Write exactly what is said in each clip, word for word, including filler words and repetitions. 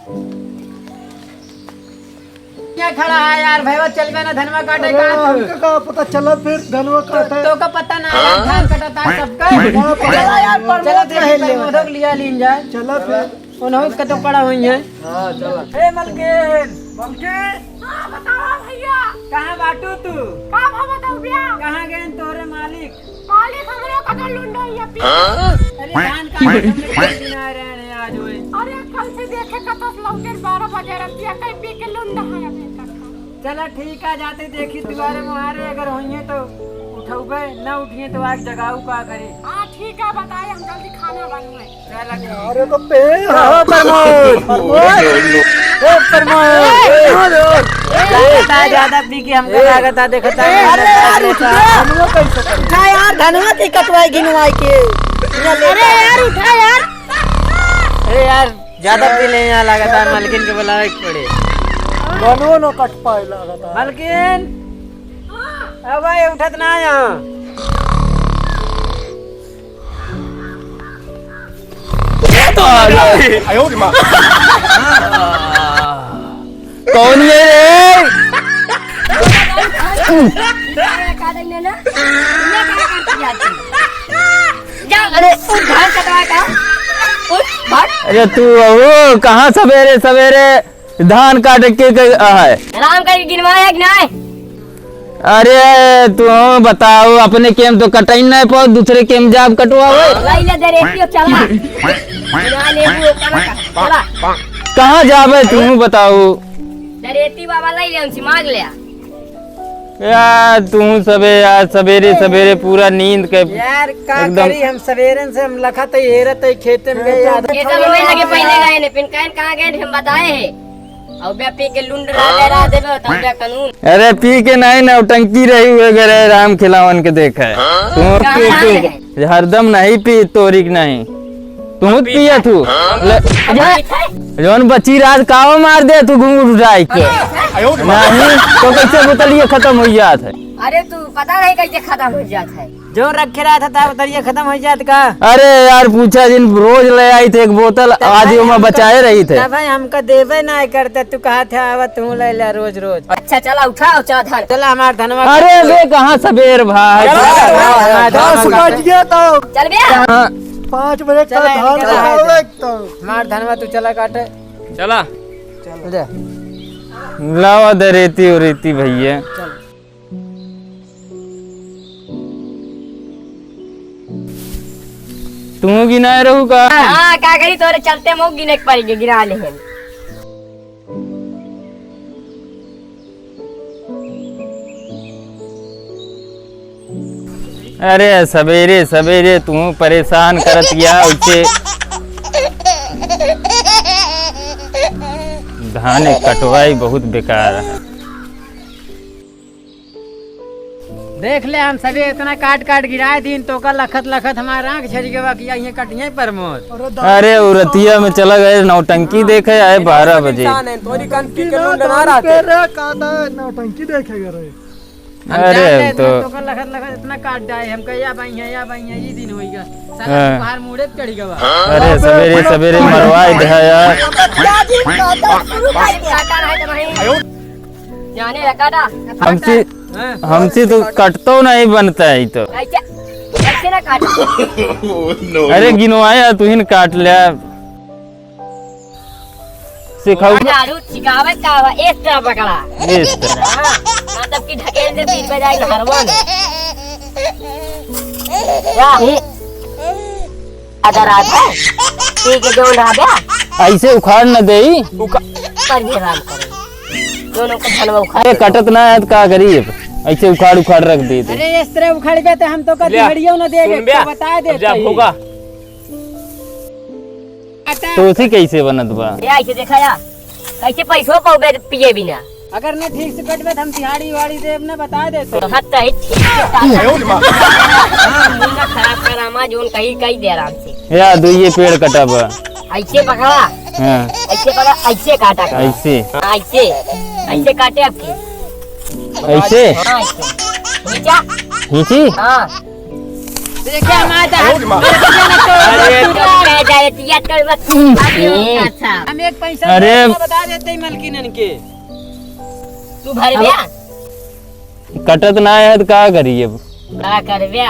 क्या खड़ा है यार, भैया चलबे ना धनवा काटे अरे, का तू? हमका का पता चला फिर धनवा तो, काटे। तो का पता ना है, धान कटता है सबका। हाँ, पता चला यार, प्रमोद चला फिर कहे ले प्रमोदो बता। के लिया लीन जाए। चला फिर। उन्हों का तो पड़ा हुई है। हाँ, चला। ए मलकिन। मलकिन। हाँ, बताओ भैया। कहाँ बाटू तू? का भाव बताओ भैया? कहाँ गए तोरे मालिक? मालिक हमरे कटल लुंडा हिया पी। अरे धान काटे हमरे खेत में ना रहे आज होए। अरे कल से देखे कतस लौटे बारह बजे रतिया कहीं पी के लुंडा है अभी तक। चला ठीक है, जाते देखी दुआरे मुहारे अगर होइए तो उठौबे, ना उठिए तो आग जगाऊ का करे। हाँ ठीक है, बताए हम जल्दी खाना बनवाए। अरे तो पे हाँ, प्रमोद, प्रमोद। ए, प्रमोद। लागत है ज्यादा पी के हमको लागत है, देखता है। अरे यार, उठा। धनवा कैसे करे? उठा यार, धनवा के कटवाई घिनवाई के। अरे यार, उठा यार। अरे यार, ज्यादा पी ले यहाँ लागत है, मलकिन के बुलावे के पड़े। धनवा न कट पाए लागत है। मलकिन, अब भाई उठत ना यहाँ। कौन है रे? अरे, उठ, भाग कटवा का। उठ, भाग। अरे, तू अहो, कहाँ सवेरे सवेरे धान काटे के, के है? आराम करके गिनवाया कि नाहीं? अरे, तू बताओ, अपने केम तो कटाई नाहीं पाओ, दूसरे केम जाब कटवावे। लई ले दरेती, चला। बिना लेबू ओकर का, चला। कहाँ जाबे तू बताओ? दरेती बाबा लई ले, उनसे मांग ले। यार, तू सबे, यार, सवेरे, सवेरे पूरा नींद के यार, का एकदम करी हम, सवेरे से हम लखत ही हेरत ही खेते में गए यार। ये सब हमें लगे पहले गए ने, पिन कहन कहाँ गए ने, हम बताए हैं। अउबे पी के लुंड रह दे, रह देबे, तउबे कानून। अरे पी के नाहीं, नौटंकी रही हुए घरे राम खिलावन के देखे। हाँ? तू कहाँ पी के है? हरदम नाहीं पी, तोरी के नाहीं। तू पिया तू। हाँ? ले, अरे, जौन बची रात कावा मार दे तू घूंघट उठाई के। अरे, नाहीं, तो कैसे बोतलिया खतम होइ जात है? अरे तू पता नहीं कैसे खतम होइ जात है। जो रखे रहा था, तब उतरिए खतम होइ जात का? अरे यार, पूछा जिन, रोज ले आई थे एक बोतल, तब आज भाई ओमा हमका, बचाए रही थे। तब भाई हमका देबे ना करते, तू कहा था, "आवा तू ले ले रोज रोज।" अच्छा, चला उठाओ, चला धन। चला हमार धनवा अरे काट बे, कहाँ सबेर भाई? चला, चला, चला, चला, चला, चला, चला। सुबह गया तो। चल बे। हाँ। पाँच बजे का चला, धान चला, उठाओ चला। एक तो। हमार धनवा तू चला काटे। चला। चल। लावा दे रेती और रेती भैया। चल। तू गिनाए रहू का? हाँ, का करी, तोरे चलते मऊ गिने के पड़ी, गिना ले हम। अरे, सबेरे, सबेरे तू परेशान करत या, उसे धान कटवाई बहुत बेकार है। देख ले, हम सभी इतना काट काट गिराए दीन, तो का लखत लखत हमार आँख झरी गवा कि ये कटिए प्रमोद। अरे, उरतिया में चला गए, नौटंकी देखे आए बारह बजे। इंसान है, तोरी कान पी के लुंड ना रहते। रे, का दा नौटंकी देखे गए रहे। हम अरे, जान ले, तो तो का लखत लखत इतना काट जाए, हम कहे, "या भाई है, या भाई है, ये दिन होइगा।" साला हाँ। बाहर मुड़े चढ़ी गवा। अरे, सबेरे, सबेरे मरवाए दे यार। काटा रहे तो भाई। जाने लगा ना। हमसे, हाँ। हमसे तो कटतो नहीं बनता है तो। ऐसे, ऐसे ना काट। अरे गिनवाया, तू ही न काट ले। सिखाऊ। अरे आलू सिखावे का बा, extra पकड़ा। Extra। हाँ, मतलब कि ढकेल दे, बीच में जाए नहरवा में। वाह। अगर आता, ठीक है, जो रहा गया। ऐसे उखाड़ न देई। उखा- पर भी आराम करे। दोनों को धनवा उखाड़ अरे, दे। कटत ना है, तो का करी अब? ऐसे उखाड़, उखाड़ रख दी थी। अरे, इस तरह उखाड़ गया, तो हम तो का ले, दिहड़ियों न देवे, सुन बे, तो बता अब देते जा, ही। भोगा। तो उसी कैसे बनत बा? ये ऐसे देखा या, कैसे पैसों पाओगे पिए बिना? अगर न ठीक से कटबे तो हम दिहाड़ी उहाड़ी देब न, बता दे तो। तो हद तो है, ठीक से काट। हाँ, मुंडा खराब कर, आमा जोन कहीं, कहीं दे आराम से। या, दो ये पेड़ कटा बा। ऐसे पकड़ा। हाँ। ऐसे पकड़ा, ऐसे काटा कर। ऐसे। हाँ, ऐसे। ऐसे काटे आपके। ऐसे? हाँ, ऐसे। नीचा। नीची? हाँ। देखिए, हमारे तो हाथ में अरे, क्या जाए, तिया कर बस। अच्छा। हम एक पैसा अरे। बता देते हैं मलकिनन के। तू भर गया? कटत ना है तो का करी अब? का करबे?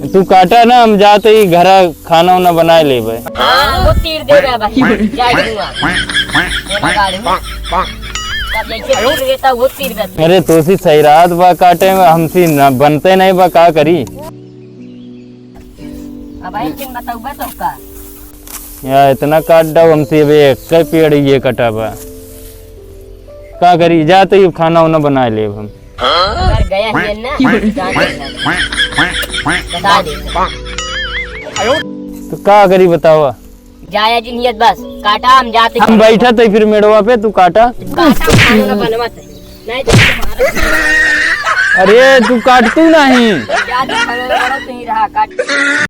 तू काटा ना, हम जाते ही घरा खाना उना बनाए लेबे। हाँ, वो तीर देबे भाई, जाए दूंगा। कोना गाड़ी में। तब जैसे तीर देता, वो तीर देता। अरे, तोसी सही रात बा काटे में, हमसी ना बनते नहीं बा, का करी? अब भाई, किन बताऊबे तो का? या इतना काट डाउ हमसे, अबे एक पेड़ ये कटा बा। का करी, जाते ही खाना उना बनाए लेब हम। अगर गया ही है ना, जान लेना। बता दे। तो का करी बतावा? जाया जिन हियत बस, काटा हम जाते हम बैठा तो फिर मेड़वा पे तू काटा। काटा हम खाना ना बनवा थे। नहीं तो तुम्हारा अरे तू काट तू नहीं। जाते खाना ना बना, तू ही रहा काट।